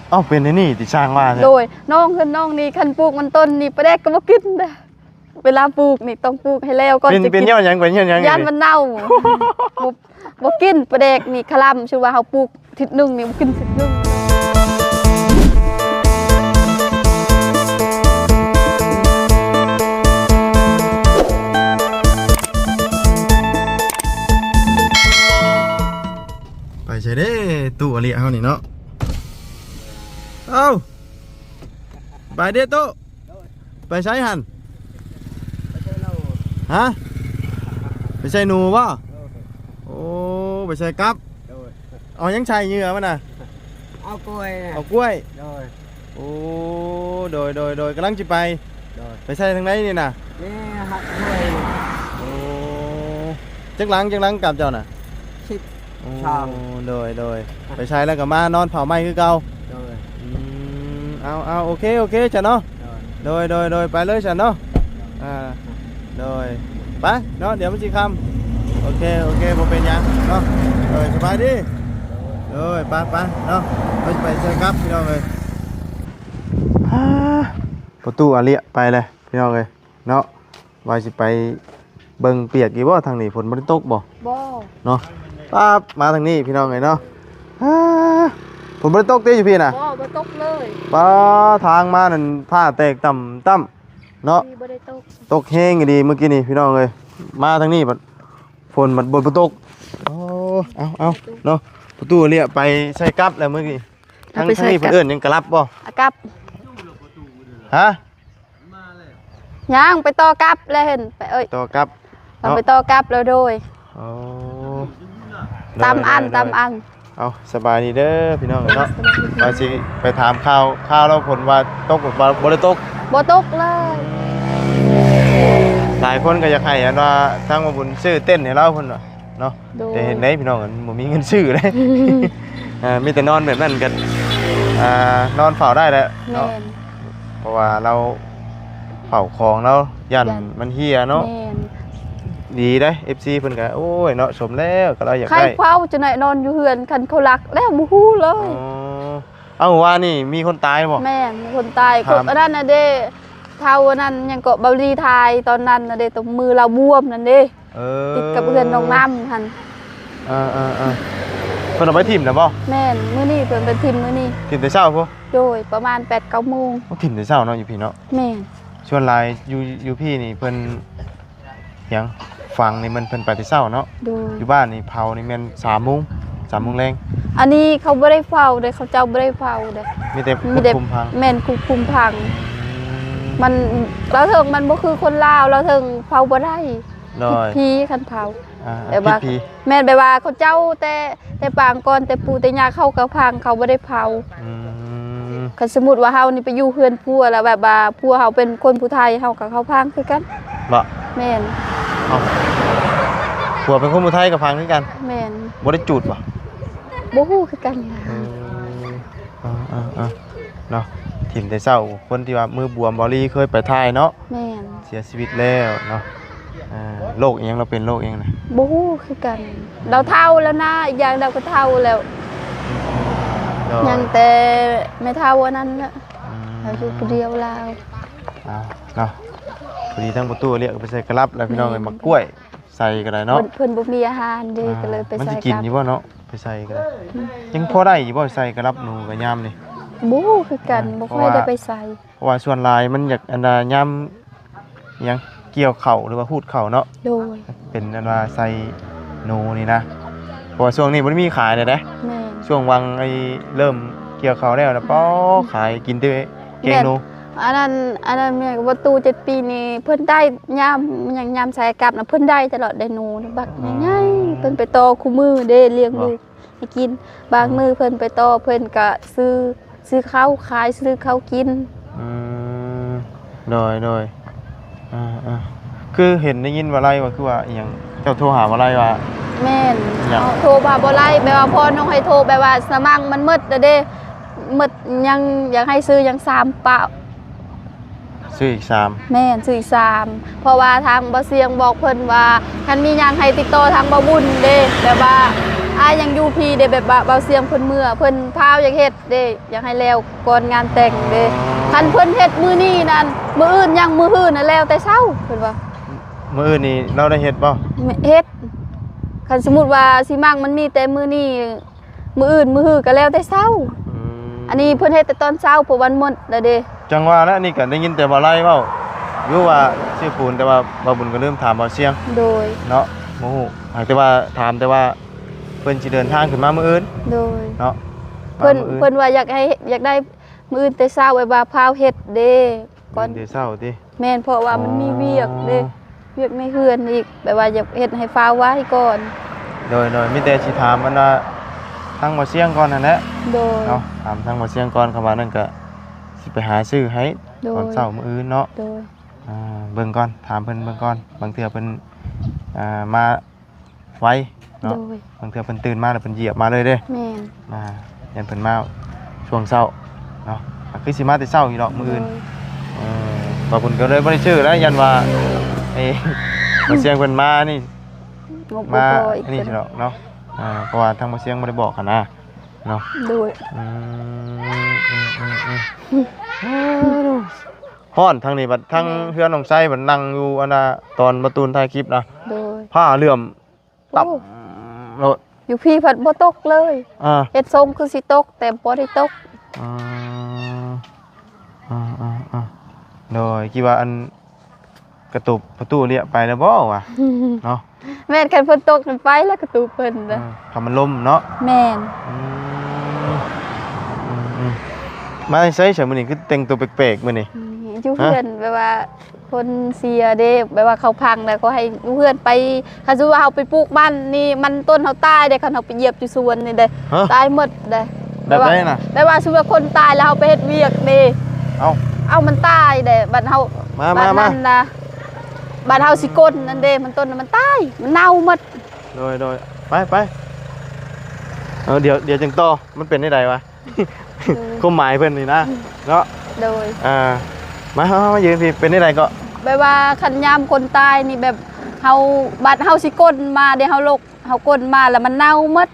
ເອົ້າ ເປັນແນວນີ້ຕິ ຊ່າງວ່າແທ້. ໂດຍ ນ້ອງເຮືອນນ້ອງນີ້ ຄັນປູກມັນຕົ້ນນີ້ ປາແດກກໍບໍ່ກິນເດ້. ເວລາປູກນີ້ຕ້ອງປູກໃຫ້ແລ້ວກ່ອນ ເປັນ ຈະກິນ. ເປັນຍ້ອນຫຍັງ? ເປັນຍ້ອນຫຍັງ? ຢ້ານມັນເນົ່າ ບໍ່ ບໍ່ກິນປາແດກນີ້. ຄະລຳ ຊື່ວ່າເຮົາປູກທິດໜຶ່ງນີ້ ບໍ່ກິນທິດໜຶ່ງ. ໄປໃສເດ້ ຕູ້ອາລິເຮົານີ້ເນາະ? ເອົ້າ ໄປເດ້ຕູ້. ໂດຍ ໄປໃສຫັ້ນ? ໄປໃສ່ໜູ ຮະ? ໄປໃສ່ໜູບໍ່? ໂດຍ ໂອ້ ໄປໃສ່ກັບ. ໂດຍ ເອົາຫຍັງໃສ່ເຫຍື່ອມັນນະ? ເອົາກ້ວຍນະ. ເອົາກ້ວຍ. ໂດຍ ໂອ້ ໂດຍ ໂດຍ ໂດຍ ກຳລັງຊິໄປ. ໂດຍ ໄປໃສ່ທາງໃດນີ້ນະ? ນີ້ຮັກຫ້ວຍ. ໂອ້ ຈັກຫຼັງ ຈັກຫຼັງກັບເຈົ້ານະ? ສິບ ໂອ້ ຊ່ອງ. ໂດຍ ໂດຍ ໄປໃສ່ແລ້ວກໍມານອນເຝົ້າໄມ້ຄືເກົ່າ. ໂດຍ ອືມ ເອົາ ເອົາ ໂອເຄ ໂອເຄຊັ້ນເນາະ. ໂດຍ ໂດຍ ໂດຍ ໂດຍ ໄປເລີຍຊັ້ນເນາະ. ອ່າ ໂດຍ ໄປເນາະ ດຽວມັນຊິຄ່ຳ. ໂອເຄ ໂອເຄ ບໍ່ເປັນຫຍັງເນາະ. ໂດຍ ສະບາຍດີ. ໂດຍ ໄປ ໄປເນາະ ເຮົາຊິໄປໃສ່ກັບ ພີ່ນ້ອງເອີຍ. ປະຕູອາເລຍໄປແລ້ວ ພີ່ນ້ອງເອີຍ. ເນາະ ວ່າຊິໄປເບິ່ງປຽກອີກບໍ່? ທາງນີ້ຝົນບໍ່ໄດ້ຕົກບໍ່? ບໍ່ ເນາະ. ປາບ ມາທາງນີ້ພີ່ນ້ອງເອີຍເນາະ. ອາ ຝົນບໍ່ໄດ້ຕົກຕິຢູ່ພີ້ນະ? ບໍ່ ບໍ່ຕົກເລີຍ. ປາ ທາງມານັ້ນຟ້າແຕກຕ່ຳໆ ເນາະ. ບໍ່ໄດ້ຕົກ ຕົກແຮງອີ່ຫຼີມື້ກີ້ນີ້ພີ່ນ້ອງເອີຍ. ມາທາງນີ້ບັດຝົນບັດບໍ່ ບໍ່ຕົກ. ໂອ້ ເອົາ ເອົາເນາະ ປະຕູເລຍໄປໃສ່ກັບແລ້ວມື້ກີ້. ທາງ ທາງນີ້ເພິ່ນເອີ້ນຫຍັງ ກະລັບບໍ່? ອາ ກັບ ຮະ? ຍັງໄປຕໍ່ກັບແລ້ວ ເຫັນໄປ ເອີຍ ຕໍ່ກັບ ເອົາ ເນາະ ໄປຕໍ່ກັບແລ້ວ. ໂດຍ ໂອ້ ຕາມອັນ ໂດຍ ຕາມອັນ. ເອົາ ສະບາຍດີເດີພີ່ນ້ອງເນາະ. ສະບາຍດີ ວ່າຊິໄປຖາມຂ່າວ ຂ່າວລາວຝົນວ່າຕົກ ບໍ່ ບໍ່ໄດ້ຕົກ? ບໍ່ຕົກເລີຍ. ຫຼາຍຄົນກໍຢາກໃຫ້ອັນວ່າທາງໝໍບຸນຊື້ເຕັນໃຫ້ລາວເພິ່ນວ່າເນາະ. ໂດຍ ແຕ່ເຮັດໃດພີ່ນ້ອງ ມັນບໍ່ມີເງິນຊື້ເດ້. ເອີ ມີແຕ່ນອນແບບນັ້ນກໍ ອ່າ ນອນເຝົ້າໄດ້ແຫຼະເນາະ. ແມ່ນ ເພາະວ່າລາວເຝົ້າຂອງລາວ ຢ້ານ ຢ້ານມັນເຫ່ຍເນາະ. ແມ່ນ ດີເດ້ ເອັຟຊີ ເພິ່ນກໍ ໂອ້ຍເນາະ ສົມແລ້ວ ກໍລາວຢາກໄດ້ ໃຄເຝົ້າ. ຈັ່ງໃດນອນຢູ່ເຮືອນ ຄັນເຂົາລັກແລ້ວບໍ່ຮູ້ເລີຍ. ອໍ ເອົ້າ ວ່ານີ້ມີຄົນຕາຍບໍ່? ແມ່ນ ມີຄົນຕາຍ. ຄັບ ຄົນອັນນັ້ນນະເດ້ ເຖົ້າອັນນັ້ນຫຍັງເກາະ ເບົາລີຖ່າຍຕອນນັ້ນນະເດ້ ຕົວມືລາວບວມນັ້ນເດ້. ເອີ ຕິດກັບເຮືອນນ້ອງນ້ຳຫັ້ນ. ເອີໆໆ ເພິ່ນເອົາໄປຖິ້ມນະບໍ່? ແມ່ນ ມື້ນີ້ເພິ່ນໄປຖິ້ມມື້ນີ້. ຖິ້ມແຕ່ເຊົ້າພຸ້ນ? ໂດຍ ປະມານແປດເກົ້າໂມງ. ໂອ້ ຖິ້ມແຕ່ເຊົ້າເນາະ ຢູ່ພີ້ເນາະ. ແມ່ນ ສ່ວນຫຼາຍຢູ່ ຢູ່ພີ້ນີ້ເພິ່ນຫຍັງ ຝັງນີ້ມັນ ເພິ່ນໄປແຕ່ເຊົ້າເນາະ. ໂດຍ ຢູ່ບ້ານນີ້ເຜົານີ້ແມ່ນສາມໂມງ ສາມໂມງແລງ. ອັນນີ້ເຂົາບໍ່ໄດ້ເຝົ້າເດ້ ເຂົາເຈົ້າບໍ່ໄດ້ເຝົ້າເດ້ ມີແຕ່ ມີແຕ່ ຂຸດຄຸມຝັງ. ແມ່ນ ຂຸດຄຸມຝັງ. ອືມ ມັນ ລາວເຖິງມັນບໍ່ຄືຄົນລາວ ລາວເຖິງເຝົ້າບໍ່ໄດ້. ໂດຍ ຜິດຜີຄັນເຜົາ. ອ່າ ແບບວ່າ ຜິດຜີ ແມ່ນ ແບບວ່າເຂົາເຈົ້າແຕ່ ແຕ່ປາງກ່ອນ ແຕ່ປູ່ແຕ່ຍ່າເຂົາກໍຝັງ ເຂົາບໍ່ໄດ້ເຜົາ. ອືມ ຄັນສົມມຸດວ່າເຮົານີ້ໄປຢູ່ເຮືອນຜົວ ແລ້ວແບບວ່າຜົວເຮົາເປັນຄົນຜູ້ໄທ ເຮົາກໍເຂົ້າຝັງຄືກັນ. ບໍ່? ແມ່ນ. ເອົ້າ ຜົວເປັນຄົນຜູ້ໄທກໍຝັງຄືກັນ? ແມ່ນ. ບໍ່ໄດ້ຈູດບໍ່? ບໍ່ຮູ້ຄືກັນ. ເອີ ເອີໆໆ ເນາະ ຖິ້ມແຕ່ເຊົ້າ. ຄົນທີ່ວ່າມືບວມ ເບົາລີເຄີຍໄປຖ່າຍເນາະ. ແມ່ນ ເສຍຊີວິດແລ້ວເນາະ. ອ່າ ໂລກອີ່ຫຍັງ ລາວເປັນໂລກອີ່ຫຍັງນະ? ບໍ່ຮູ້ຄືກັນ ລາວເຖົ້າແລ້ວນະ ອີກຢ່າງລາວກໍເຖົ້າແລ້ວ. ໂດຍ ຍັງແຕ່ແມ່ເຖົ້າອັນນັ້ນນະ. ອືມ ລາວຢູ່ຜູ້ດຽວລາວ. ອ່າ ເນາະ ພໍດີທາງປະຕູເລຍກໍໄປໃສ່ກະລັບແລ້ວ ພີ່ນ້ອງເອີຍ. ແມ່ນ ໝາກກ້ວຍ ໃສ່ກໍໄດ້ເນາະ. ເພິ່ນ ເພິ່ນບໍ່ມີອາຫານເດ້ ອ່າ ກໍເລີຍໄປໃສ່ ມັນຊິກິນຢູ່ບໍ່ເນາະ? ໄປໃສ່ກໍໄດ້. ອືມ ຍັງພໍໄດ້ຢູ່ບໍ່ ໃສ່ກະລັບໜູກໍຍາມນີ້? ບໍ່ຮູ້ຄືກັນ ອ່າ ບໍ່ຄ່ອຍໄດ້ໄປໃສ່ ເພາະວ່າ ເພາະວ່າສ່ວນຫຼາຍມັນຢາກ ອັນນ່າ ຍາມ ຫຍັງ ກ່ຽວເຂົ້າ ຫຼືວ່າຮູດເຂົ້າເນາະ. ໂດຍ ເປັນ ອັນວ່າ ໃສ່ໜູນີ້ນະ ເພາະວ່າຊ່ວງນີ້ບໍ່ໄດ້ມີຂາຍແລ້ວເດ້. ແມ່ນ ຊ່ວງຫວ່າງໄອ້ເລີ່ມກ່ຽວເຂົ້າແລ້ວນະ ປໍ ຂາຍກິນແຕ່ແກງໜູ. ແມ່ນ ອັນນັ້ນ ອັນນັ້ນແມ່ນວ່າຕູ້ເຈັດປີນີ້ ເພິ່ນໄດ້ຍາມ ຫຍັງ ຍາມໃສ່ກັບນະ ເພິ່ນໄດ້ຕະຫຼອດ ໄດ້ໜູນະ ບັກໃຫຍ່ໆ. ອໍ ເພິ່ນໄປຕໍ່ຄູ່ມື້ເດ້ ລ້ຽງລູກ ບໍ່ ໃຫ້ກິນ. ບາງ ອໍ ມື້ເພິ່ນໄປຕໍ່ ເພິ່ນກະຊື້ ຊື້ເຂົ້າຂາຍ ຊື້ເຂົ້າກິນ. ອືມ ໂດຍໆ. ອ່າໆ ຄືເຫັນໄດ້ຍິນວ່າໄລວ່າ ຄືວ່າອີ່ຫຍັງ ເຈົ້າໂທຫາວ່າໄລວ່າ. ແມ່ນ ຫຍັງ ໂທວ່າບໍ່ໄລ ແບບວ່າພໍ່ນ້ອງໃຫ້ໂທ ແບບວ່າສະໝັກມັນໝົດແລ້ວເດ້ ໝົດ ຍັງຢາກໃຫ້ຊື້ຫຍັງສາມປະ ຊື້ອີກສາມ. ແມ່ນ ຊື້ອີກສາມ ເພາະວ່າທາງບ່າວຊຽງບອກເພິ່ນວ່າ ຄັນມີຫຍັງໃຫ້ຕິດຕໍ່ທາງບ່າວບຸນເດ້ ແບບວ່າ ອ້າຍຍັງຢູ່ພີ້ເດ້ ແບບວ່າເບົາຊຽງເພິ່ນເມືອ ເພິ່ນພ້າວຢາກເຮັດເດ້ ຢາກໃຫ້ແລ້ວກ່ອນງານແຕ່ງເດ້. ຄັນເພິ່ນເຮັດມື້ນີ້ນັ້ນ ມື້ອື່ນຍັງ ມື້ຮືນນັ້ນແລ້ວແຕ່ເຊົ້າ ເພິ່ນວ່າ. ມື້ອື່ນນີ້ລາວໄດ້ເຮັດບໍ່? ເຮັດ. ຄັນສົມມຸດວ່າຊິໝັ້ງມັນມີແຕ່ມື້ນີ້ ມື້ອື່ນມື້ຮືກໍແລ້ວແຕ່ເຊົ້າ. ອືມ ອັນນີ້ເພິ່ນເຮັດແຕ່ຕອນເຊົ້າ ເພາະວ່າມັນໝົດແລ້ວເດ້. ຈັ່ງວ່າແຫຼະ ນີ້ກໍໄດ້ຍິນແຕ່ບ່າວໄລເວົ້າຢູ່ວ່າຊື້ປູນ ແຕ່ວ່າບ່າວບຸນກໍລືມຖາມບ່າວຊຽງ. ໂດຍ ເນາະ ບໍ່ຮູ້ ຫາກແຕ່ວ່າຖາມແຕ່ວ່າເພິ່ນຊິເດີນທາງຂຶ້ນມາມື້ອື່ນ. ໂດຍ ເນາະ ເພິ່ນ ມາມື້ອື່ນ ເພິ່ນວ່າຢາກໃຫ້ ຢາກໄດ້ມື້ອື່ນແຕ່ເຊົ້າ ແບບວ່າພ້າວເຮັດເດ້ ກ່ອນ ແຕ່ເຊົ້າຕິ? ແມ່ນ ເພາະວ່າມັນມີວຽກເດ້ ອໍ ວຽກໃນເຮືອນອີກ ແບບວ່າຢາກເຮັດໃຫ້ຟ້າວໄວກ່ອນ. ໂດຍໆ ມີແຕ່ຊິຖາມອັນວ່າທາງບ່າວຊຽງກ່ອນຫັ້ນແຫຼະ. ໂດຍ ເນາະ ຖາມທາງບ່າວຊຽງກ່ອນ ຄຳວ່ານັ້ນກະຊິໄປຫາຊື້ໃຫ້ ໂດຍ ຕອນເຊົ້າມື້ອື່ນເນາະ. ໂດຍ ອ່າ ເບິ່ງກ່ອນ ຖາມເພິ່ນເບິ່ງກ່ອນ ບາງເທື່ອເພິ່ນ ອ່າ ມາ ໄວເນາະ. ໂດຍ ບາງເທື່ອເພິ່ນຕື່ນມາແລ້ວເພິ່ນຢຽບມາເລີຍເດ້. ແມ່ນ ອ່າ ຢ້ານເພິ່ນມາຊ່ວງເຊົ້າເນາະ ກໍຄືຊິມາແຕ່ເຊົ້າຢູ່ດອກມື້ອື່ນ. ໂດຍ ເອີ ບ່າວບຸນກໍເລີຍບໍ່ໄດ້ຊື້ແລ້ວ ຢ້ານວ່າໄອ້ບ່າວຊຽງເພິ່ນມານີ້ ງົບບໍ່ພໍອີກ ມາອັນນີ້ດອກເນາະ. ອ່າ ເພາະວ່າທາງບ່າວຊຽງບໍ່ໄດ້ບອກຫັ້ນນະເນາະ. ໂດຍ ອືມ ອືມໆໆ ຮ້ອນທາງນີ້ບັດ ທາງ ແມ່ນ ເຮືອນນ້ອງໄຊບັດ ນັ່ງຢູ່ອັນນ່າ ຕອນບ່າວຕູນຖ່າຍຄລິບນະ. ໂດຍ ຜ້າເຫຼື້ອມ ໂອ້ ຕັບໂລດ ຢູ່ພີ້ພັດບໍ່ຕົກເລີຍ. ອ່າ ເຮັດຊົງຄືຊິຕົກ ແຕ່ບໍ່ໄດ້ຕົກ. ອືມ ອ່າໆໆ ໂດຍ ຄິດວ່າອັນກະຕູບປະຕູເລະໄປແລ້ວບໍ່ວະ ເນາະ. ແມ່ນ ຄັນຝົນຕົກມັນໄປແລ້ວກະຕູບເພິ່ນນະ. ເອີ ຄັນມັນລົມເນາະ. ແມ່ນ ອືມ ອືມໆ ມາໃສຊະມື້ນີ້ ຄືແຕ່ງຕົວແປກໆມື້ນີ້? ອືມ ຢູ່ເຮືອນ ແບບວ່າ ຄົນເສຍເດ້ ແບບວ່າເຂົາພັງແລ້ວ ເຂົາໃຫ້ຢູ່ເຮືອນໄປ. ຄັນສົມມຸດວ່າເຮົາໄປປູກມັນນີ້ ມັນຕົ້ນເຮົາຕາຍເດ້ ຄັນເຮົາໄປຢຽບຢູ່ສວນນີ້ເດ້. ຮະ? ຕາຍໝົດເດ້. ແບບໃດນະ? ແບບວ່າ ແບບວ່າສົມມຸດວ່າຄົນຕາຍແລ້ວເຮົາໄປເຮັດວຽກເດ້. ເອົ້າ ເອົາ ມັນຕາຍເດ້ ບັດເຮົາ ມາ ມາ ມາ ບັດນັ້ນນະ ບັດເຮົາຊິກົ້ນນັ້ນເດ້ ມັນຕົ້ນມັນຕາຍ ມັນເນົ່າໝົດ. ໂດຍໆ ໄປໆ ເອົາ ດຽວ ດຽວຈັ່ງຕໍ່ ມັນເປັນແນວໃດວະ? ໂດຍ ຄວາມໝາຍເພິ່ນນີ້ນະ ເນາະ. ໂດຍ ອ່າ ມາ ເຮົາ ເຮົາມາຢືນພີ້ ເປັນແນວໃດເກາະ? ແບບວ່າຄັນຍາມຄົນຕາຍນີ້ ແບບເຮົາ ບັດເຮົາຊິກົ້ນມາເດ້ ເຮົາລົກ ເຮົາກົ້ນມາແລ້ວມັນເນົ່າໝົດ.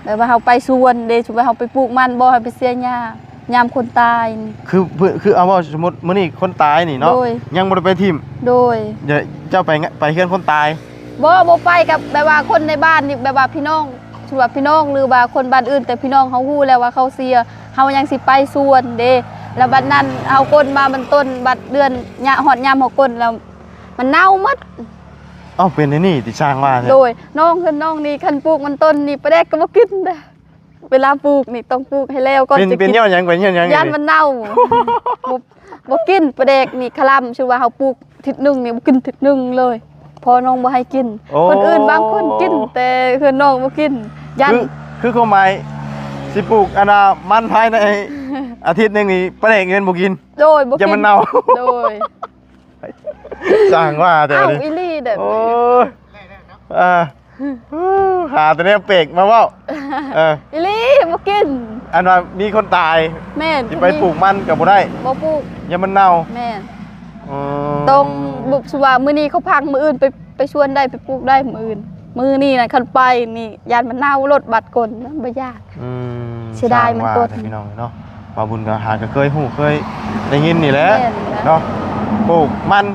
ແບບວ່າເຮົາໄປສວນເດ້ ສົມມຸດວ່າເຮົາໄປປູກມັນບໍ່ ເຮົາໄປເສຍຫຍ້າ ຍາມຄົນຕາຍນີ້. ຄື ຄື ຄື ເອົາ ເວົ້າສົມມຸດມື້ນີ້ຄົນຕາຍນີ້ເນາະ. ໂດຍ ຍັງບໍ່ໄດ້ໄປຖິ້ມ. ໂດຍ ເຈົ້າໄປ ໄປເຮືອນຄົນຕາຍ? ບໍ່ ບໍ່ໄປ ກັບແບບວ່າຄົນໃນບ້ານນີ້ ແບບວ່າພີ່ນ້ອງ ສົມມຸດວ່າພີ່ນ້ອງ ຫຼືວ່າຄົນບ້ານອື່ນ ແຕ່ພີ່ນ້ອງເຮົາຮູ້ແລ້ວວ່າເຂົາເສຍ ເຮົາຍັງຊິໄປສວນເດ້. ແລ້ວບັດນັ້ນເຮົາກົ້ນມາມັນຕົ້ນ ບັດເດືອນຍະ ຮອດຍາມເຮົາກົ້ນແລ້ວມັນເນົ່າໝົດ. ເອົ້າ ເປັນແນວນີ້ຕິ ຊ່າງວ່າແທ້. ໂດຍ ນ້ອງ ເຮືອນນ້ອງນີ້ ຄັນປູກມັນຕົ້ນນີ້ປາແດກກໍບໍ່ກິນເດ້. ເວລາປູກນີ້ຕ້ອງປູກໃຫ້ແລ້ວກ່ອນຈະກິນ. ເປັນ ເປັນຍ້ອນຫຍັງ? ເປັນຍ້ອນຫຍັງ? ຢ້ານມັນເນົ່າ ບໍ່ ບໍ່ກິນປາແດກນີ້. ຄະລຳ ຊື່ວ່າເຮົາປູກທິດໜຶ່ງນີ້ ບໍ່ກິນທິດໜຶ່ງເລີຍ ພໍ່ນ້ອງບໍ່ໃຫ້ກິນ. ໂອ້ ຄົນອື່ນບາງຄົນກິນ ແຕ່ເຮືອນນ້ອງບໍ່ກິນ ຢ້ານ. ຄື ຄືຄວາມໝາຍຊິປູກອັນນ່າມັນພາຍໃນອາທິດໜຶ່ງນີ້ ປາແດກນີ້ແມ່ນບໍ່ກິນ. ໂດຍ ບໍ່ກິນ ຢ້ານມັນເນົ່າ. ໂດຍ ຊ່າງວ່າແທ້. ອ້າວ ນີ້ ອີ່ຫຼີເດ້. ໂອ້ຍ ອ່າ ຫາແຕ່ແນວແປກມາເວົ້າ. ເອີ ອີ່ຫຼີ ບໍ່ກິນ. ອັນວ່າມີຄົນຕາຍ ແມ່ນ ຊິໄປປູກມັນກໍບໍ່ໄດ້ ບໍ່ປູກ ຢ້ານມັນເນົ່າ. ແມ່ນ ອໍ ຕ້ອງ ສົມມຸດວ່າມື້ນີ້ເຂົາພັງ ມື້ອື່ນໄປ ໄປສວນໄດ້ ໄປປູກໄດ້ມື້ອື່ນ. ມື້ນີ້ນະ ຄັນໄປນີ້ຢ້ານມັນເນົ່າໂລດ ບັດກົ້ນບໍ່ຢາກ. ອືມ ເສຍດາຍມັນຕົ້ນ. ຊ່າງວ່າແທ້ ພີ່ນ້ອງເນາະ. ບ່າວບຸນກໍຫາກໍເຄີຍຮູ້ເຄີຍໄດ້ຍິນນີ້ແຫຼະ. ແມ່ນແຫຼະ ເນາະ ປູກມັນ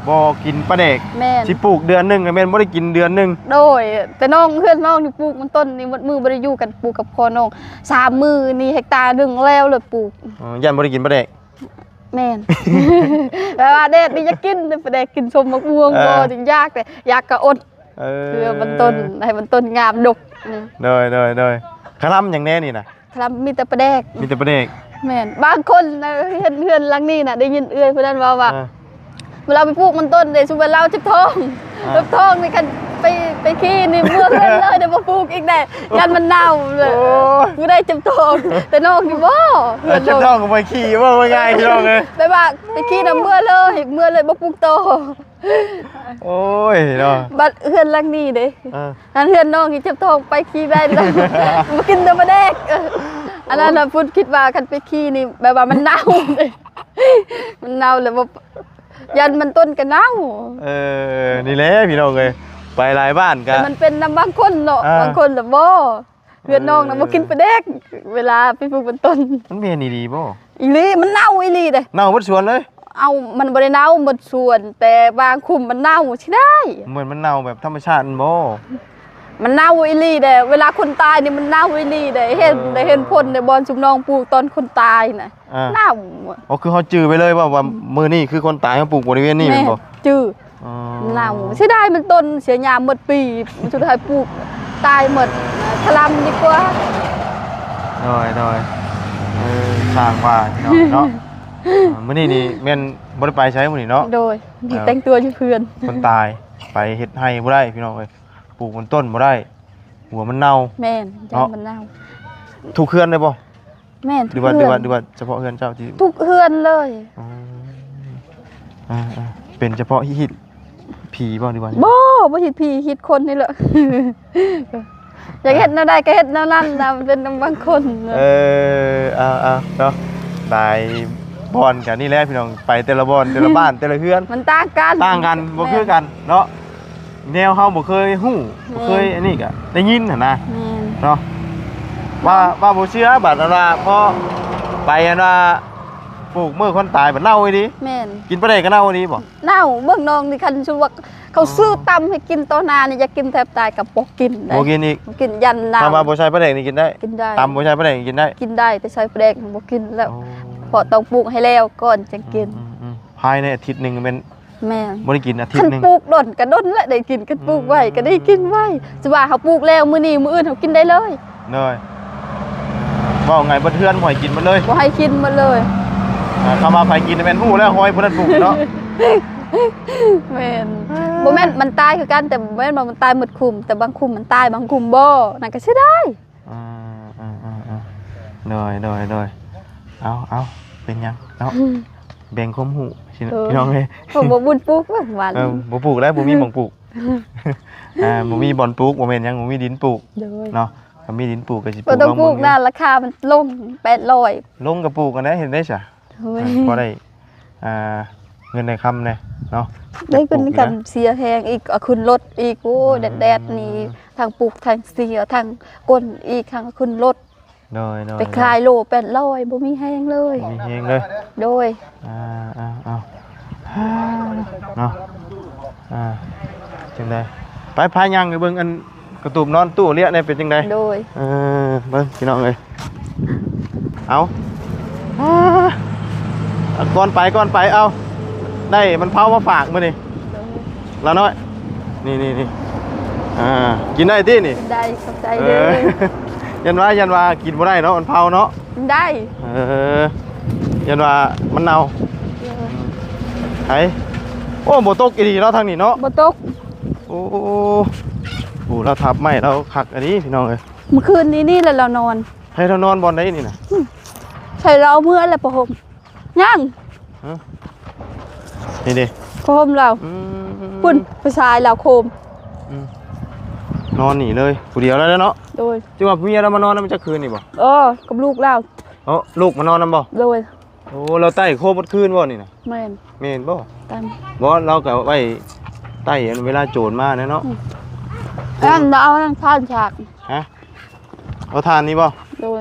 ບໍ່ກິນປາແດກ. ແມ່ນ ຊິປູກເດືອນໜຶ່ງກໍແມ່ນບໍ່ໄດ້ກິນເດືອນໜຶ່ງ. ໂດຍ ແຕ່ນ້ອງ ເຮືອນນ້ອງນີ້ປູກມັນຕົ້ນນີ້ໝົດມື້ ບໍ່ໄດ້ຢູ່ກັນ ປູກກັບພໍ່ນ້ອງ ສາມມື້ນີ້ ເຮັກຕາໜຶ່ງແລ້ວເລີຍປູກ. ອໍ ຢ້ານບໍ່ໄດ້ກິນປາແດກ. ແມ່ນ ແບບວ່າແດດນີ້ຢາກກິນ ປາແດກ ກິນສົ້ມໝາກມ່ວງ ເອີ ບໍ່ ຈຶ່ງຢາກ ແຕ່ຢາກກໍອົດ. ເອີ ເພື່ອມັນຕົ້ນ ໃຫ້ມັນຕົ້ນງາມດົກ. ໂດຍໆໆ ຄະລຳຫຍັງແດ່ນີ້ນະ? ຄະລຳມີແຕ່ປາແດກ ມີແຕ່ປາແດກ. ແມ່ນ ບາງຄົນນະ ເຮືອນ ເຮືອນຫຼັງນີ້ນະ ໄດ້ຍິນເອື້ອຍຜູ້ນັ້ນເວົ້າວ່າ ອ່າ ເວລາໄປປູກມັນຕົ້ນເດ້ ສົມມຸດວ່າລາວເຈັບທ້ອງ ອ່າ ເຈັບທ້ອງນີ້ ຄັນໄປ ໄປຂີ້ນີ້ເມືອເຮືອນເລີຍເດ້ ບໍ່ປູກອີກແດ່ ຢ້ານມັນເນົ່າເລີຍ. ໂອ້ຍ ຜູ້ໃດເຈັບທ້ອງ ແຕ່ນ້ອງນີ້ບໍ່ ເອີ ເຈັບທ້ອງກໍໄປຂີ້ ເວົ້າງ່າຍໆ ພີ່ນ້ອງເອີຍ ແບບວ່າໄປຂີ້ນຳເມືອເລີຍ ເມືອເລີຍ ບໍ່ປູກຕໍ່. ໂອ້ຍເນາະ ບັດເຮືອນຫຼັງນີ້ເດ້ ອ່າ ອັນເຮືອນນ້ອງນີ້ເຈັບທ້ອງໄປຂີ້ໄດ້ແລ້ວ ບໍ່ກິນແຕ່ປາແດກ. ເອີ ອັນນັ້ນນະ ພຸ້ນຄິດວ່າຄັນໄປຂີ້ນີ້ແບບວ່າມັນເນົ່າເດ້ ມັນເນົ່າແລ້ວບໍ່ ຢ້ານມັນຕົ້ນກໍເນົ່າ. ເອີ ນີ້ແຫຼະພີ່ນ້ອງເອີຍ ໄປຫຼາຍບ້ານກະ ແຕ່ມັນເປັນນຳບາງຄົນເນາະ ເອີ ບາງຄົນລະບໍ່ ເຮືອນນ້ອງນະ ເອີ ບໍ່ກິນປາແດກ ເວລາໄປປູກມັນຕົ້ນ. ມັນແມ່ນອີ່ຫຼີບໍ່? ອີ່ຫຼີ ມັນເນົ່າອີ່ຫຼີເດ້. ເນົ່າເບິດສວນເລີຍ? ເອົາ ມັນບໍ່ໄດ້ເນົ່າເບິດສວນ ແຕ່ບາງຄຸ້ມມັນເນົ່າຊິໄດ້. ເໝືອນມັນເນົ່າແບບທຳມະຊາດແມ່ນບໍ່? ມັນເນົ່າອີ່ຫຼີເດ້ ເວລາຄົນຕາຍນີ້ມັນເນົ່າອີ່ຫຼີເດ້ ເຫັນ ເອີ ໄດ້ເຫັນຜົນໃນບ່ອນຊຸມນ້ອງປູກຕອນຄົນຕາຍນະ ອ່າ ເນົ່າ. ອໍ ຄືເຮົາຈື່ໄປເລີຍວ່າ ວ່າ ອືມ ມື້ນີ້ຄືຄົນຕາຍ ເຮົາປູກບໍລິເວນນີ້ແມ່ນບໍ່? ຈື່. ອໍ ເນົ່າ ເສຍດາຍມັນຕົ້ນ ເສຍຫຍ້າໝົດປີ ສຸດທ້າຍປູກຕາຍໝົດ ຄະລຳດີກວ່າ. ໂດຍ ໂດຍ ເອີ ຊ່າງວ່າພີ່ນ້ອງເນາະ. ອ່າ ມື້ນີ້ນີ້ແມ່ນບໍ່ໄດ້ໄປໃສມື້ນີ້ເນາະ? ໂດຍ ເອີ ແຕ່ງຕົວຢູ່ເຮືອນ ຄົນຕາຍ ໄປເຮັດໄຮ່ບໍ່ໄດ້ພີ່ນ້ອງເອີຍ ປູກມັນຕົ້ນບໍ່ໄດ້ ຫົວມັນເນົ່າ. ແມ່ນ ເນາະ ຢ້ານມັນເນົ່າ. ທຸກເຮືອນເລີຍບໍ່? ແມ່ນ ຫຼືວ່າ ທຸກເຮືອນ ຫຼືວ່າ ຫຼືວ່າສະເພາະເຮືອນເຈົ້າທີ່? ທຸກເຮືອນເລີຍ. ອໍ ອ່າໆ ເປັນສະເພາະຮີດຜີບໍ່ ຫຼືວ່າ? ບໍ່ ບໍ່ຮີດຜີ ຮີດຄົນນີ້ແຫຼະ. ຢາກເຮັດແນວໃດກໍເຮັດແນວນັ້ນນະ ມັນເປັນນຳບາງຄົນນະ. ເອີ ເອົາໆ ເນາະ ຫຼາຍບ່ອນກັນນີ້ແຫຼະພີ່ນ້ອງ ໄປແຕ່ລະບ່ອນ ແຕ່ລະບ້ານ ແຕ່ລະເຮືອນ ມັນຕ່າງກັນ ຕ່າງກັນ ບໍ່ຄືກັນເນາະ. ແມ່ນ ແນວເຮົາບໍ່ເຄີຍຮູ້ ແມ່ນ ບໍ່ເຄີຍອັນນີ້ກະໄດ້ຍິນຫັ້ນນະ ແມ່ນ ເນາະ. ວ່າ ວ່າບໍ່ເຊື່ອ ບາດອັນວ່າພໍໄປອັນວ່າປູກມື້ຄົນຕາຍບັດເນົ່າອີ່ຫຼີ. ແມ່ນ ກິນປາແດກກໍເນົ່າອີ່ຫຼີບໍ່? ເນົ່າ. ເບິ່ງນ້ອງນີ້ ຄັນສົມມຸດວ່າເຂົາ ອໍ ຊື້ຕຳໃຫ້ກິນຕໍ່ໜ້ານີ້ ຢາກກິນແທບຕາຍກໍບໍ່ກິນໄດ້ ບໍ່ກິນອີກ ບໍ່ກິນ ຢ້ານເນົ່າ. ຖ້າວ່າບໍ່ໃສ່ປາແດກນີ້ກິນໄດ້? ກິນໄດ້. ຕຳບໍ່ໃສ່ປາແດກນີ້ກິນໄດ້? ກິນໄດ້ ແຕ່ໃສ່ປາແດກບໍ່ກິນແລ້ວ. ອໍ ເພາະຕ້ອງປຸງໃຫ້ແລ້ວກ່ອນຈັ່ງກິນ. ອືມໆໆ ພາຍໃນອາທິດໜຶ່ງແມ່ນ ແມ່ນ ບໍ່ໄດ້ກິນອາທິດໜຶ່ງ. ຄັນປູກດົນກໍດົນແຫຼະໄດ້ກິນ ຄັນປູກໄວກໍໄດ້ກິນໄວ. ອືມ ຊິວ່າເຮົາປູກແລ້ວມື້ນີ້ ມື້ອື່ນເຮົາກິນໄດ້ເລີຍ. ໂດຍ ເວົ້າງ່າຍ ເບິດເຮືອນບໍ່ໃຫ້ກິນໝົດເລີຍ ບໍ່ໃຫ້ກິນໝົດເລີຍ. ອ່າ ຄຳວ່າໃຜກິນແມ່ນຮູ້ແລ້ວ ຫ້ອຍຜູ້ນັ້ນປູກເນາະ. ແມ່ນ ບໍ່ແມ່ນມັນຕາຍຄືກັນ ແຕ່ບໍ່ແມ່ນວ່າມັນຕາຍໝົດຄຸ້ມ ແຕ່ບາງຄຸ້ມມັນຕາຍ ບາງຄຸ້ມບໍ່ ນັ້ນກໍເສຍດາຍ. ອ່າ ໂດຍ ໂດຍ ໂດຍ ເອົາ ເອົາ ເປັນຫຍັງເນາະ ອືມ ແບ່ງຄວາມຮູ້ ເອີ ພີ່ນ້ອງເອີຍ. ບໍ່ບຸນປູກເບິ່ງຫວານ ເອີ ບໍ່ປູກແລ້ວ ບໍ່ມີໝ່ອງປູກ. ອ່າ ບໍ່ມີບ່ອນປູກ ບໍ່ແມ່ນຫຍັງ ບໍ່ມີດິນປູກ ໂດຍ ເນາະ. ຄັນມີດິນປູກກໍຊິປູກ ບໍ່ຕ້ອງປູກນະ ລາຄາມັນລົງແປດຮ້ອຍ ລົງກໍປູກກັນໄດ້ ເຮັດໄດ້ຊະ. ໂອ້ຍ ອ່າ ພໍໄດ້ ອ່າ ເງິນໄດ້ຄຳແດ່ເນາະ. ໄດ້ເງິນ ຈະປູກຢູ່ນະ ກັນເສຍແຮງອີກ ເອົາຂຶ້ນລົດອີກ ໂອ້ ອືມ ແດດໆນີ້ ທັງປູກທັງເສຍ ທັງກົ້ນອີກ ທັງຂຶ້ນລົດ. ໂດຍ ໂດຍ ໄປຂາຍໂລແປດຮ້ອຍ ບໍ່ມີແຮງເລີຍ ບໍ່ມີແຮງເລີຍ. ໂດຍ ອ່າ ເອົາ ເອົາ ເອົາ ເນາະ ອ່າ ຈັ່ງໃດ ໄປ ພາຍ່າງໄປເບິ່ງອັນ ກະຕູບນອນຕູ້ເລຍແດ່ ເປັນຈັ່ງໃດ? ໂດຍ ເອີ ເບິ່ງພີ່ນ້ອງເອີຍ ເອົາ ອ່າ ກ່ອນໄປ ກ່ອນໄປ ເອົາ ໄດ້ມັນເຜົາມາຝາກມື້ນີ້ ໂດຍ ລາວນ້ອຍ ນີ້ໆໆ ອ່າ ກິນໄດ້ຕິນີ້? ໄດ້ ຂອບໃຈເດີ. ເອີ ຢ້ານວ່າ ຢ້ານວ່າກິນບໍ່ໄດ້ເນາະ ມັນເຜົາເນາະ. ໄດ້ ເອີ ຢ້ານວ່າມັນເນົ່າ ເອີ ໄຫ ໂອ້ ບໍ່ຕົກອີ່ຫຼີເນາະ ທາງນີ້ເນາະ ບໍ່ຕົກ. ໂອ້ ໂອ້ ລາວທັບໄມ້ລາວຄັກອີ່ຫຼີພີ່ນ້ອງເອີຍ. ມື້ຄືນນີ້ ນີ້ແຫຼະລາວນອນ. ໃຫ້ລາວນອນບ່ອນໃດນີ້ນະ? ໃສ່ລາວເອົາເມືອແລ້ວຜ້າຫົ່ມ ຍັງ ຮະ ນີ້ເດ້ ຜ້າຫົ່ມລາວ ອືມ ພຸ້ນ ຜູ້ຊາຍລາວໂຄມ ອືມ ນອນນີ້ເລີຍ ຜູ້ດຽວແລ້ວເນາະ. ໂດຍ ຈຶ່ງວ່າເມຍລາວມານອນນຳຈັກຄືນນີ້ບໍ່? ເອີ ກັບລູກລາວ. ໂອ້ ລູກມານອນນຳບໍ່? ໂດຍ. ໂອ້ ລາວໄຕ້ໂຄມໝົດຄືນບໍ່ນີ້ນະ? ແມ່ນ ແມ່ນບໍ່? ຕາມ ບໍ່ ລາວກໍໄວ້ໄຕ້ ອັນເວລາໂຈນມາແນ່ເນາະ. ອືມ ອັນລາວເອົານັ້ນຜ່ານສາກ ຮະ ເອົາຖ່ານນີ້ບໍ່? ໂດຍ.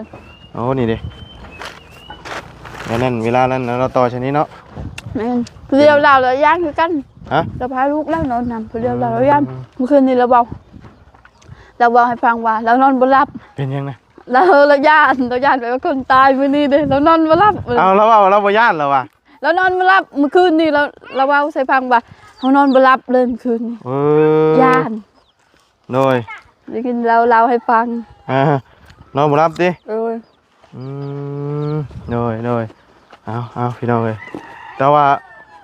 ໂອ້ ນີ້ເດ້ ແລ້ວນັ້ນເວລານັ້ນລາວຕໍ່ຊະນີ້ເນາະ. ແມ່ນ ຜູ້ດຽວລາວລະຢ້ານຄືກັນ. ຮະ ລາວພາລູກລາວນອນນຳ ຜູ້ດຽວລາວລະຢ້ານ. ອືມ ມື້ຄືນນີ້ລາວເວົ້າ ລາວເວົ້າໃຫ້ຟັງວ່າລາວນອນບໍ່ຫຼັບ. ເປັນຫຍັງນະ? ລາວ ລາວຢ້ານ ລາວຢ້ານແບບວ່າຄົນຕາຍມື້ນີ້ເດ້ ລາວນອນບໍ່ຫຼັບ. ເອົາ ລາວເວົ້າ ລາວບໍ່ຢ້ານລາວວ່າ? ລາວນອນບໍ່ຫຼັບ ມື້ຄືນນີ້ລາວ ລາວເວົ້າໃຫ້ຟັງວ່າ ເຮົານອນບໍ່ຫຼັບເລີຍມື້ຄືນນີ້. ເອີ ຢ້ານ. ໂດຍ ໄດ້ຍິນລາວເລົ່າໃຫ້ຟັງ. ອ່າ ນອນບໍ່ຫຼັບຕິ? ໂດຍ. ອືມ ໂດຍ ໂດຍ ເອົາ ເອົາ ພີ່ນ້ອງເອີຍ ແຕ່ວ່າ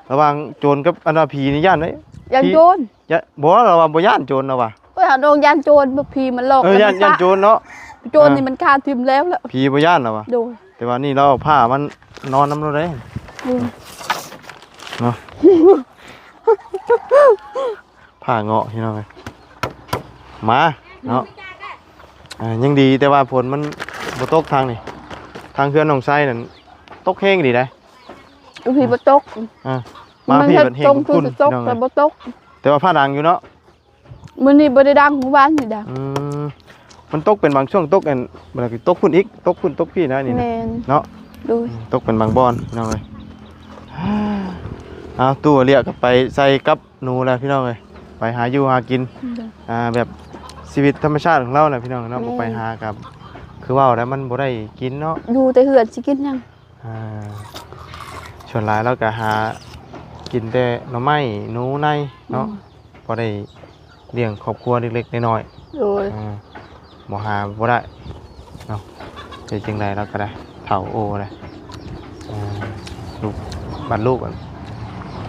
ລະຫວ່າງໂຈນກັບອັນວ່າຜີນີ້ຢ້ານເດ້. ຢ້ານໂຈນ? ຢ້ານ ບໍ່ ລາວວ່າບໍ່ຢ້ານໂຈນລາວວ່າ. ໂອ້ຍ ເຮົາຕ້ອງຢ້ານໂຈນ ບໍ່ ຜີມັນຫຼອກ. ເອີ ຢ້ານ ຢ້ານໂຈນເນາະ ໂຈນນີ້ມັນຂ້າຖິ້ມແລ້ວລະ. ຜີບໍ່ຢ້ານລາວວ່າ. ໂດຍ. ແຕ່ວ່ານີ້ລາວເອົາຜ້າມັນນອນນຳລາວໄດ້. ອືມ ເນາະ ຜ້າເງາະພີ່ນ້ອງເອີຍ ມາເນາະ. ອ່າ ຍັງດີແຕ່ວ່າຝົນມັນບໍ່ຕົກທາງນີ້ ທາງເຮືອນນ້ອງໄຊນັ້ນຕົກແຮງອີ່ຫຼີໃດ. ຢູ່ພີ້ບໍ່ຕົກ. ອ່າ ມາພີ້ບັດແຮງ ມັນຕົກ ຝົນ ແຕ່ບໍ່ຕົກ ແຕ່ວ່າຟ້າດັງຢູ່ເນາະ. ມື້ນີ້ບໍ່ໄດ້ດັງ ມື້ວານນີ້ດັງ. ອືມ ມັນຕົກເປັນບາງຊ່ວງ ຕົກອັນ ບັດນີ້ຕົກພຸ້ນອີກ ຕົກພຸ້ນຕົກພີ້ນະນີ້ນະ ແມ່ນ ເນາະ. ໂດຍ ຕົກເປັນບາງບ່ອນພີ່ນ້ອງເອີຍ. ເອົາ ຕູ້ເລຍກໍໄປໃສ່ກັບໜູແລ້ວພີ່ນ້ອງເອີຍ ໄປຫາຢູ່ຫາກິນ. ໂດຍ ອ່າ ແບບຊີວິດທຳມະຊາດຂອງລາວນະພີ່ນ້ອງເນາະ. ແມ່ນ ບໍ່ໄປຫາກໍຄືເວົ້າແລ້ວ ມັນບໍ່ໄດ້ກິນເນາະ ຢູ່ແຕ່ເຮືອນຊິກິນຫຍັງ? ອ່າ ສ່ວນຫຼາຍລາວກໍຫາກິນແຕ່ໜໍ່ໄມ້ ໜູ ໃນ ເນາະ. ອືມ ພໍໄດ້ລ້ຽງຄອບຄົວເລັກໆນ້ອຍໆ. ໂດຍ ອ່າ ບໍ່ຫາບໍ່ໄດ້ເນາະ. ເຮັດຈັ່ງໃດລາວກໍໄດ້ ເຖົ້າໂອແລ້ວ. ອ່າ ລູກ ບັດລູກ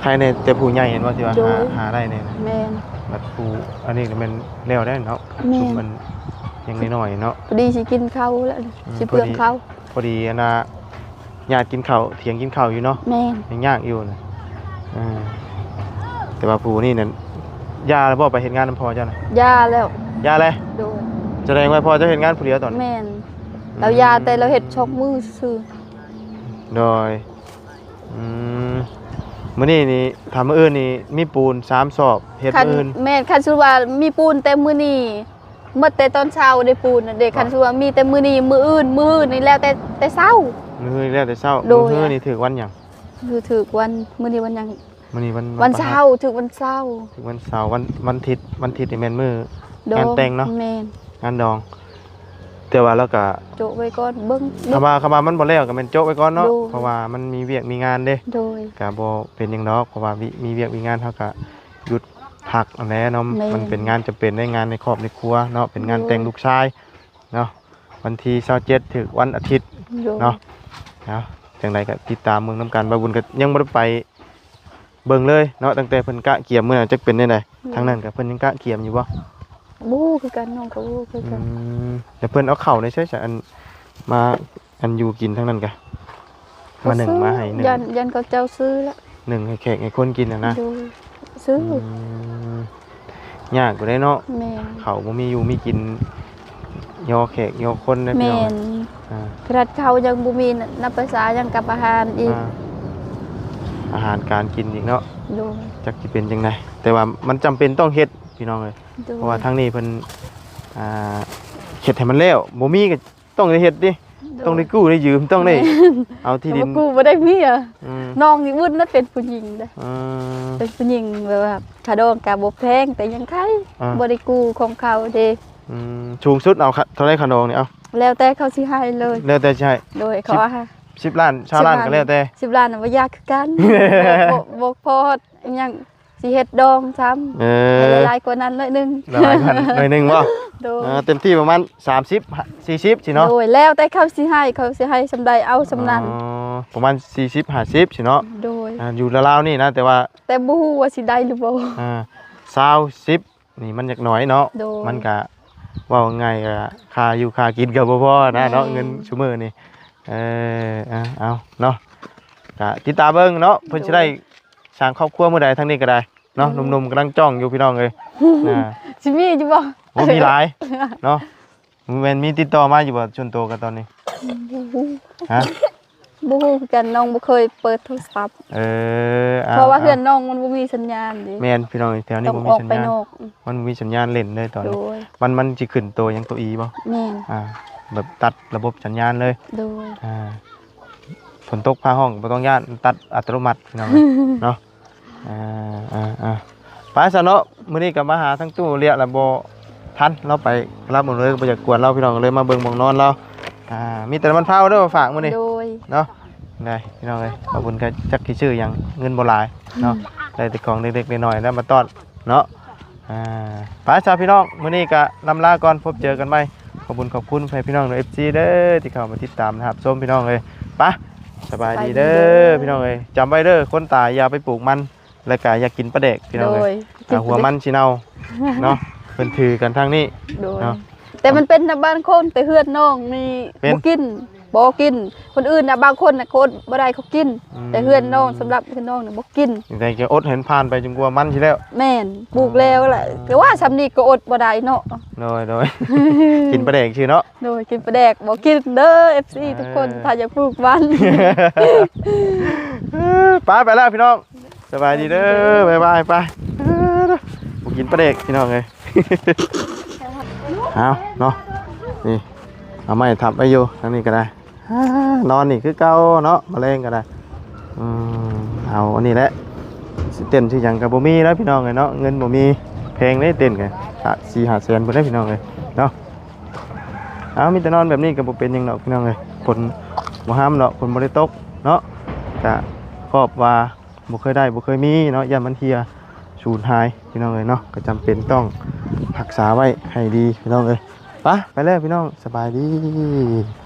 ໃຄແດ່ແຕ່ຜູ້ໃຫຍ່ ເຫັນບໍ່ ທີ່ວ່າ ໂດຍ ຫາ ຫາໄດ້ນີ້ນະ. ແມ່ນ ບັດຜູ້ອັນນີ້ກໍແມ່ນແລ້ວໄດ້ເນາະ. ແມ່ນ ຊຸມມັນຍັງນ້ອຍໆເນາະ. ພໍດີຊິກິນເຂົ້າແລ້ວ ອືມ ຊິເປືອງເຂົ້າ ພໍດີ ພໍດີອັນນ່າ ຍາດກິນເຂົ້າ ຖຽງກິນເຂົ້າຢູ່ເນາະ. ແມ່ນ ຍັງຍາກຢູ່ນະ. ເອີ ແຕ່ວ່າຜູ້ນີ້ນັ້ນ ຢ່າແລ້ວບໍ່ ໄປເຮັດງານນຳພໍ່ເຈົ້ານະ? ຢ່າແລ້ວ ຢ່າແລ້ວ. ໂດຍ ສະແດງວ່າພໍ່ເຈົ້າເຮັດງານຜູ້ດຽວຕອນນີ້? ແມ່ນ ອືມ ລາວຢ່າ ແຕ່ລາວເຮັດສອງມື້ຊື່. ໂດຍ ອືມ ມື້ນີ້ນີ້ ຖ້າມື້ອື່ນນີ້ມີປູນສາມສອບ ເຮັດມື້ອື່ນ. ແມ່ນ ຄັນສົມມຸດວ່າມີປູນແຕ່ມື້ນີ້ ໝົດແຕ່ຕອນເຊົ້າໄດ້ປູນເດ້. ບໍ່ ຄັນສົມມຸດວ່າມີແຕ່ມື້ນີ້ ມື້ອື່ນ ມື້ຮືນີ້ແລ້ວແຕ່ ແຕ່ເຊົ້າ. ມື້ຮືນີ້ແລ້ວແຕ່ເຊົ້າ. ໂດຍ ມື້ຮືນີ້ຖືກວັນຫຍັງ? ຄືຖືກວັນ ມື້ນີ້ວັນຫຍັງ? ມື້ນີ້ວັນ ວັນເສົາ ວັນພະຫັດ ຖືກວັນເສົາ ຖືກວັນເສົາ. ວັນ ວັນທິດ ວັນທິດນີ້ແມ່ນມື້ ໂດຍ ງານແຕ່ງເນາະ. ແມ່ນ ງານດອງ. ແຕ່ວ່າລາວກະໂຈະໄວ້ກ່ອນ ເບິ່ງ ຄຳວ່າ ຄຳວ່າມັນບໍ່ແລ້ວກະແມ່ນໂຈະໄວ້ກ່ອນເນາະ. ໂດຍ ເພາະວ່າມັນມີວຽກມີງານເດ້. ໂດຍ ກະບໍ່ເປັນຫຍັງດອກ ເພາະວ່າມີ ມີວຽກມີງານ ເຮົາກະຢຸດພັກຫັ້ນແຫຼະເນາະ. ແມ່ນ ມັນເປັນງານຈຳເປັນໃນງານໃນຄອບໃນຄົວເນາະ ເປັນງານແຕ່ງ ໂດຍ ລູກຊາຍເນາະ. ວັນທີຊາວເຈັດ ຖືກວັນອາທິດ ໂດຍ ເນາະ. ເອົາ ຈັ່ງໃດກໍຕິດຕາມເບິ່ງນຳກັນ. ບ່າວບຸນກໍຍັງບໍ່ໄດ້ໄປເບິ່ງເລີຍເນາະ ຕັ້ງແຕ່ເພິ່ນກະກຽມມື້ນັ້ນ ຈັກເປັນແນວໃດ. ໂດຍ ທາງນັ້ນກໍເພິ່ນຍັງກະກຽມຢູ່ບໍ່? ບໍ່ຮູ້ຄືກັນ ນ້ອງກໍບໍ່ຮູ້ຄືກັນ. ອືມ ແລ້ວເພິ່ນເອົາເຂົ້າໃນໃສຊະ ອັນ ມາ ອັນຢູ່ກິນທາງນັ້ນກະ ມາໜຶ້ງມາໃຫ້ໜຶ້ງ. ຢ້ານ ຢ້ານເຂົາເຈົ້າຊື້ລະ ໜຶ້ງໃຫ້ແຂກໃຫ້ຄົນກິນຫັ້ນນະ. ໂດຍ ຊື້. ອືມ ຍາກຢູ່ເດ້ເນາະ. ແມ່ນ ເຂົ້າບໍ່ມີຢູ່ມີກິນ ຍໍແຂກຍໍຄົນເດ້ພີ່ນ້ອງ. ແມ່ນ ອ່າ ຂະໜາດເຂົ້າຍັງບໍ່ມີ ນັບພາສາຫຍັງກັບອາຫານອີກ. ອ່າ ອາຫານການກິນອີກເນາະ. ໂດຍ ຈັກຊິເປັນຈັ່ງໃດ ແຕ່ວ່າມັນຈຳເປັນຕ້ອງເຮັດພີ່ນ້ອງເອີຍ. ໂດຍ ເພາະວ່າທາງນີ້ເພິ່ນ ອ່າ ເຮັດໃຫ້ມັນແລ້ວ ບໍ່ມີກໍ ຕ້ອງໄດ້ເຮັດຕິ. ໂດຍ ຕ້ອງໄດ້ກູ້ໄດ້ຢືມ ຕ້ອງໄດ້ ແມ່ນ ເອົາທີ່ດິນ ບໍ່ກູ້ບໍ່ໄດ້ເມຍ. ອືມ ນ້ອງນີ້ວຸ້ນນັ້ນເປັນຜູ້ຍິງເດ້. ອືມ ເປັນຜູ້ຍິງແບບວ່າຄ່າດອງກະບໍ່ແພງ ແຕ່ຍັງໄຄ ອ່າ ບໍ່ໄດ້ກູ້ຂອງເຂົາເດ້. ອືມ ສູງສຸດເອົາເທົ່າໃດຄ່າດອງນີ້? ເອົາ ແລ້ວແຕ່ເຂົາຊິໃຫ້ເລີຍ. ແລ້ວແຕ່ຊິໃຫ້. ໂດຍ ເຂົາວ່າ ສິບ ສິບລ້ານ ຊາວລ້ານກໍແລ້ວແຕ່. ສິບລ້ານນະບໍ່ຢາກຄືກັນ ບໍ່ ບໍ່ ບໍ່ພໍຫຍັງ ຊິເຮັດດອງຊ້ຳ. ເອີ ໃຫ້ຫຼາຍກວ່ານັ້ນໜ້ອຍໜຶ່ງ. ຫຼາຍກວ່າໜ້ອຍໜຶ່ງບໍ່? ໂດຍ ເອີ ເຕັມທີ່ປະມານສາມສິບ ສີ່ສິບຊີ້ເນາະ. ໂດຍ ແລ້ວແຕ່ເຂົາຊິໃຫ້ ເຂົາຊິໃຫ້ສ່ຳໃດເອົາສ່ຳນັ້ນ. ອໍ ປະມານສີ່ສິບ ຫ້າສິບຊີ້ເນາະ. ໂດຍ ອ່າ ຢູ່ລາວໆນີ້ນະ ແຕ່ວ່າ ແຕ່ບໍ່ຮູ້ວ່າຊິໄດ້ຫຼືບໍ່. ອ່າ ຊາວ ສິບນີ້ມັນຢາກໜ້ອຍເນາະ. ໂດຍ ມັນກະ ເວົ້າງ່າຍກະຄ່າຢູ່ຄ່າກິນກະບໍ່ພໍນະເນາະ. ແມ່ນ ເງິນຊຸມື້ນີ້. ເອີ ເອົາເນາະ ກະຕິດຕາມເບິ່ງເນາະ ເພິ່ນຊິໄດ້ ໂດຍ ສ້າງຄອບຄົວມື້ໃດ ທາງນີ້ກໍໄດ້ເນາະ. ອືມ ໜຸ່ມໆກຳລັງຈ້ອງຢູ່ພີ່ນ້ອງເອີຍ. ອ່າ ຊິມີຢູ່ບໍ່? ໂອ້ ມີຫຼາຍເນາະ. ແມ່ນມີຕິດຕໍ່ມາຢູ່ບໍ່ ສ່ວນໂຕກັບຕອນນີ້? ບໍ່ຮູ້ ຮະ? ບໍ່ຮູ້ຄືກັນ ນ້ອງບໍ່ເຄີຍເປີດໂທລະສັບ. ເອີ ເພາະວ່າເຮືອນນ້ອງມັນບໍ່ມີສັນຍານເດ້. ແມ່ນພີ່ນ້ອງ ແຖວນີ້ບໍ່ມີສັນຍານ ມັນບໍ່ມີສັນຍານເຫຼັ້ນເລີຍຕອນນີ້. ໂດຍ ມັນ ມັນຊິຂຶ້ນໂຕຫຍັງ ໂຕອີບໍ່? ແມ່ນ ອ່າ ແບບຕັດລະບົບສັນຍານເລີຍ. ໂດຍ ອ່າ ຝົນຕົກຟ້າຮ້ອງບໍ່ຕ້ອງຢ້ານ ຕັດອັດຕະໂນມັດພີ່ນ້ອງເອີຍເນາະ. ອ່າ ອ່າ ອ່າ ໄປຊະເນາະ ມື້ນີ້ກໍມາຫາທາງຕູ້ເລຍລະບໍ່ທັນ ລາວໄປລາວໝົດເລີຍ ບໍ່ຢາກກວນລາວພີ່ນ້ອງ ກໍເລີຍມາເບິ່ງບ່ອນນອນລາວ. ອ່າ ມີແຕ່ນ້ຳມັນພາວເດີ ຝາກມື້ນີ້. ໂດຍ ເນາະ ໄດ້ພີ່ນ້ອງເອີຍ ຂອບຄຸນ. ກໍຈັກຊິຊື້ຫຍັງ ເງິນບໍ່ຫຼາຍເນາະ. ອືມ ໄດ້ແຕ່ຂອງເລັກໆນ້ອຍໆ ແລ້ວມາຕ້ອນ ເນາະ. ອ່າ ໄປຊະພີ່ນ້ອງ ມື້ນີ້ກະລ່ຳລາກ່ອນ ພົບເຈີກັນໃໝ່. ຂອບຄຸນ ຂອບຄຸນໃຫ້ພີ່ນ້ອງ ເອັຟຊີ ເດີ ທີ່ເຂົ້າມາຕິດຕາມຮັບຊົມພີ່ນ້ອງເອີຍ. ໄປ ສະບາຍດີເດີ ສະບາຍດີເດີ ພີ່ນ້ອງເອີຍ. ຈຳໄວ້ເດີ ຄົນຕາຍຢ່າໄປປູກມັນ ແລ້ວກະຢ່າກິນປາແດກພີ່ນ້ອງເອີຍ. ໂດຍ ອ່າ ຫົວມັນຊິເນົ່າເນາະ. ເພິ່ນຖືກັນທາງນີ້. ໂດຍ ເນາະ ແຕ່ມັນເປັນນຳບາງຄົນ ແຕ່ເຮືອນນ້ອງນີ້ ເປັນ ບໍ່ກິນ ບໍ່ກິນ. ຄົນອື່ນນະ ບາງຄົນນະ ເຂົາອົດບໍ່ໄດ້ ເຂົາກິນ. ອືມ ແຕ່ເຮືອນນ້ອງ ສຳລັບເຮືອນນ້ອງນະ ບໍ່ກິນ. ຈັ່ງໃດກໍອົດໃຫ້ມັນຜ່ານໄປຈົນກວ່າມັນຊິແລ້ວ. ແມ່ນ ປູກແລ້ວແຫຼະ. ອ່າ ແຕ່ວ່າຊ່ຳນີ້ກໍອົດບໍ່ໄດ້ເນາະ. ໂດຍ ໂດຍ ກິນປາແດກຊື່ເນາະ. ໂດຍ ກິນປາແດກ ບໍ່ກິນເດີ ເອັຟຊີ ເອີ ທຸກຄົນ ຖ້າຢາກປູກມັນ. ໄປ ໄປແລ້ວພີ່ນ້ອງ ສະບາຍດີເດີ ບາຍບາຍ ໄປ. ບໍ່ກິນປາແດກພີ່ນ້ອງເອີຍ. ເອົາເນາະ ນີ້ ເອົາໄມ້ທັບໄວ້ຢູ່ທາງນີ້ກໍໄດ້. ອາ ນອນນີ້ຄືເກົ່າເນາະ ມາແລງກໍໄດ້. ອືມ ເອົາອັນນີ້ແຫຼະ ຊິເຕັ້ນຊິຫຍັງກໍບໍ່ມີແລ້ວພີ່ນ້ອງເອີຍເນາະ ເງິນບໍ່ມີ ແພງເດ້ເຕັ້ນກໍ ສາມ ສີ່ ຫ້າແສນພຸ້ນເດ້ພີ່ນ້ອງເອີຍເນາະ. ເອົາ ມີແຕ່ນອນແບບນີ້ກໍບໍ່ເປັນຫຍັງດອກພີ່ນ້ອງເອີຍ ຝົນບໍ່ຫ້າມດອກ ຝົນບໍ່ໄດ້ຕົກເນາະ. ກະຄອບວ່າບໍ່ເຄີຍໄດ້ບໍ່ເຄີຍມີເນາະ ຢ້ານມັນເຫ່ຍສູນຫາຍພີ່ນ້ອງເອີຍເນາະ ກໍຈຳເປັນຕ້ອງຮັກສາໄວ້ໃຫ້ດີພີ່ນ້ອງເອີຍ. ປະ ໄປແລ້ວພີ່ນ້ອງ ສະບາຍດີ.